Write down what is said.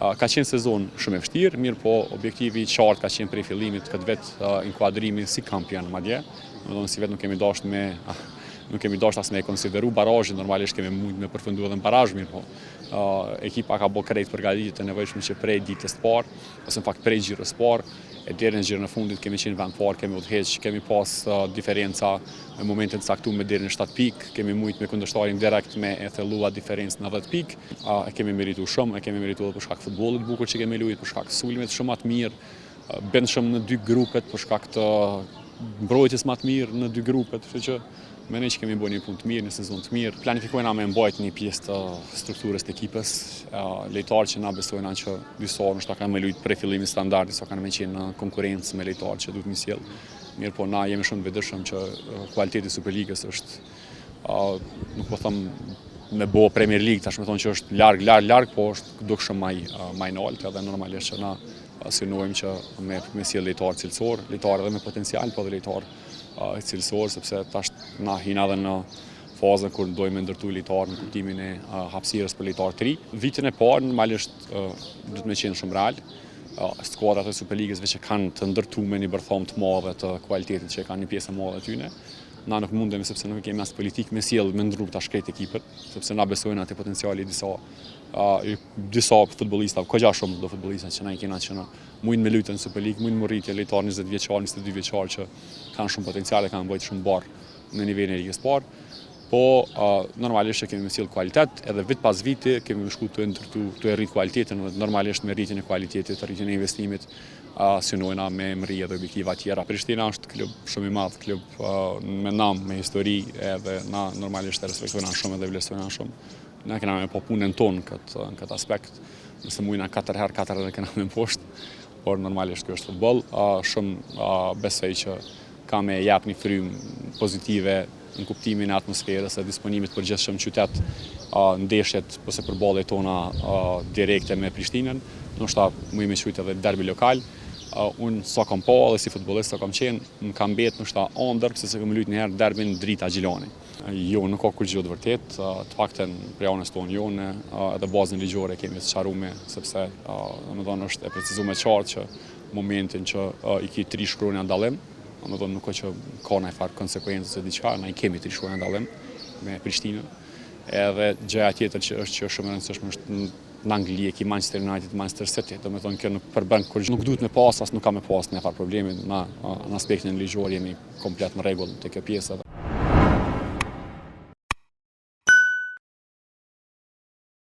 Ka qenë sezon shumë e vështirë, mirëpo objektivi i qartë ka qenë prej fillimit këtë vit inkuadrimi si kampion madje. Domethënë sivjet nuk kemi dashur me nuk kemi dashur as me e konsideru barazhin, normalisht kemi mund me përfundu edhe në barazh, mirëpo ekipa ka bo krejt përgatitjet e nevojshme që prej ditës të parë, ose në fakt prej xhiros së parë, e deri në xhiron e fundit kemi qenë vend parë, kemi udhëheq, kemi pas diferenca në momente të caktume deri në 7 pikë, kemi mujt me kundërshtarin direkt me e thellu at diferencë në 10 pikë. E kemi meritu shumë, e kemi meritu edhe për shkak futbollit bukur që kemi lujt, për shkak sulmit shumë ma të mirë, bindshëm në dy grupet, për shkak të mbrojtjes ma të mirë në dy grupet, kështu që mendoj që kemi bërë një punë të mirë, një sezon të mirë. Planifikojna me mbajt një pjesë të strukturës të ekipës, lojtarë që na besojna që disa ndoshta kanë me lujt prej fillimit standard, disa kanë me qenë në konkurrencë me lojtarë që duhet me sjell. Mirëpo na jemi shumë të vetëdijshëm që kualiteti i Superligës është nuk po them me bo Premier League, tash me thonë që është larg, larg, larg, po është dukshëm ma i, ma i naltë edhe normalisht që na synojmë që me, me sjell lojtarë cilësor, lojtarë edhe me potencial, po edhe lojtarë cilësor, sepse tash na hina edhe në fazën kur dojmë me ndërtu lojtarë në kuptimin e hapësirës për lojtarë të ri. Vitin e parë normalisht duhet me qenë shumë real. Skuadrat e Superligës veç e kanë të ndërtuar me një bërthamë të madhe të kualitetit që e kanë një pjesë e madhe tyne. Na nuk mundemi sepse nuk e kemi as politikë me sjell me ndru tash krejt ekipet, sepse na besojnë atë potenciali disa uh, disa futbollista, kogja shumë do futbollista që na i kena që na mujnë me lujtë në Superligë, mujnë me rritje lojtarë 20 vjeçar, 22 vjeçar që kanë shumë potencial e kanë bëjtë shumë barë në nivelin e ligës parë. Po uh, normalisht që kemi me sjell kualitet, edhe vit pas viti kemi me shku të ndërtu, të e rrit kualitetin dhe normalisht me rritjen e kualitetit, rritjen e investimit, uh, synojna me mri edhe objektiva tjera. Prishtina është klub shumë i madh, klub uh, me nam, me histori, edhe na normalisht e respektojna shumë edhe vlerësojna shumë. Na kena me po punën tonë në këtë, në këtë aspekt, nëse mujna 4 herë, 4 herë kena me poshtë, por normalisht kjo është futboll. Uh, shumë uh, besoj që ka me jap një frymë pozitive në kuptimin e atmosferës e disponimit përgjithshëm në qytet, ndeshjet ose përballjet tona direkte me Prishtinën, ndoshta muj me qujt edhe derbi lokal. Unë sa kam pa edhe si futbollist sa kam qenë, më ka mbet ndoshta ëndërr pse s'e kam luajt një herë derbin Drita Gjilani. Jo, nuk ka kurrgjë të vërtet, të paktën prej anës tonë jo, ne edhe bazën ligjore kemi të sqarume, sepse domethënë është e precizuar qartë që momentin që i ki tri shkronja dallim, domethënë nuk ka që ka ndonjë farë konsekuencë ose diçka, na i kemi tri shkronja dallim me Prishtinën. Edhe gjëja tjetër që është që është shumë e rëndësishme është në Angli e ki Manchester United, Manchester City, domethënë kjo nuk përbën kurrgjë, nuk duhet me pas, as nuk ka me pas ndonjë farë problemi, na në aspektin ligjor jemi komplet në rregull te kjo pjesë.